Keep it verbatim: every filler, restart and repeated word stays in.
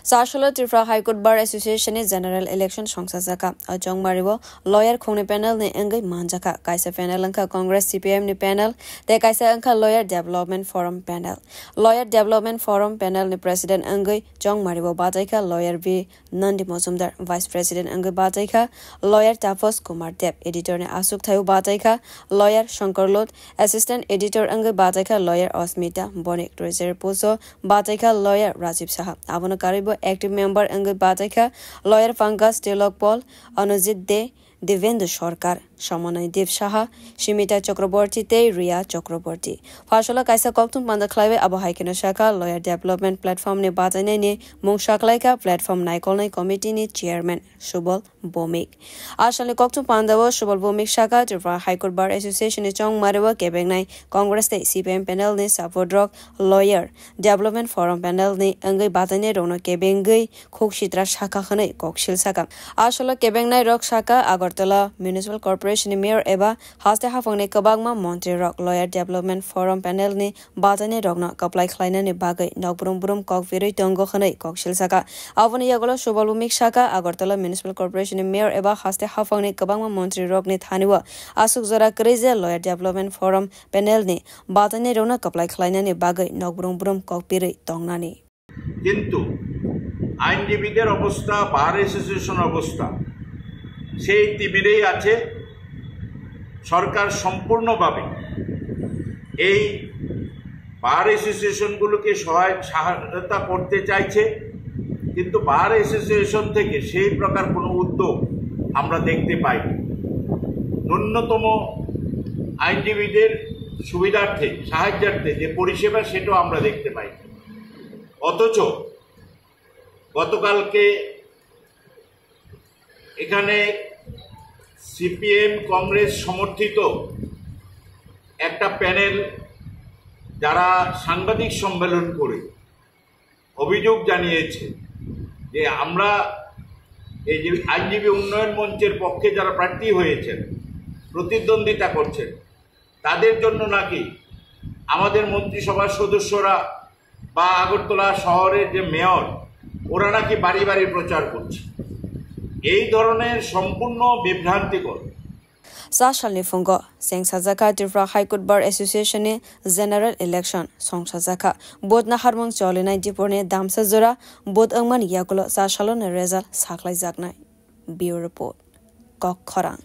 Sasolo Tripura High Court Bar Association ni General Election songsajakha. O chongmario lawyer khungni panel ni wngwi manjakha. Kaisa panel wngkha Congress C P M ni panel, tei kaisa wngkha Lawyer Development Forum panel. Lawyer Development Forum panel ni president wngwi chongmario bachaikha Lawyer B Nandi Mojumdar, vice president wngwi bachaikha Lawyer Tapas Kumar Deb, editor ni aswk thaio bachaikha Lawyer Shankar Lot, assistant editor wngwi bachaikha Lawyer Osmita Bonik, treasurer post o bachaikha Lawyer Rajiv Saha. Abono karwibo active member wngwi bachaikha Lawyer Pankaj Tilok Paul, Anujit De, Divendu Sarkar, Samanai Dev Saha, Simita Chakraborty tei Riya Chakraborty. Phasola kaisa kokthum panda khlaiwi abo hai kheno sakha Lawyer Development Platform ni bachainaini mung saklaikha Platform naikolnai committee ni chairman Subal Bhowmik. Asalni kokthum pandao Subal Bhowmik sakha Tripura High Court Bar Association ni chongmario kebengnai Congress tei C P M panel ni support rok Lawyer Development Forum panel ni wngwi bachainai rokno kebengwi khuk sitra sakha hwnwi koksil sakha. Asolo kebengnai rok sakha Agartala Municipal Corporation ni mayor eba haste haphangni kwbangma montri rok Lawyer Development Forum panel ni bachainai rokno kwplai khlainani bagwi nokbrum brum kok birwi tongo hwnwi koksil sakha. Aboni yagulo Subal Bhowmik sakha Agartala Municipal Corporation ni mayor eba haste haphangni kwbangma montri rokni thanio aswk jora kwrwi je Lawyer Development Forum panel ni bachainai rokno kwplai khlainani bagwi nokbrum brum kok birwi tongnani. কিন্তু আইনজীবীদের অবস্থা, bar association অবস্থা সেই তিমিরেই আছে। সরকার সম্পূর্ণভাবে এই বার অ্যাসোসিয়েশনগুলোকে সহায় সহায়তা করতে চাইছে, কিন্তু বার অ্যাসোসিয়েশন থেকে সেই প্রকার কোনো উদ্যোগ আমরা দেখতে পাইনি। ন্যূনতম আইনজীবীদের সুবিধার্থে, সাহায্যার্থে যে পরিষেবা, সেটাও আমরা দেখতে পাইনি। অথচ গতকালকে এখানে সিপিএম কংগ্রেস সমর্থিত একটা প্যানেল, যারা সাংবাদিক সম্মেলন করে অভিযোগ জানিয়েছে যে আমরা এই যে আইনজীবী উন্নয়ন মঞ্চের পক্ষে যারা প্রার্থী হয়েছেন, প্রতিদ্বন্দ্বিতা করছেন, তাদের জন্য নাকি আমাদের মন্ত্রিসভার সদস্যরা বা আগরতলা শহরের যে মেয়র, ওরা নাকি বাড়ি বাড়ি প্রচার করছে। এই ধরনের সম্পূর্ণ বিভ্রান্তিকর। Sa salni phungo chengsajakha Tripura High Court Bar Association ni general election songsajakha. Vote naharmung cholinai dipor ni damsa jora vote wngmani yagulo sa salo ni result saklaijaknai. Bureau Report, Kok Khorang.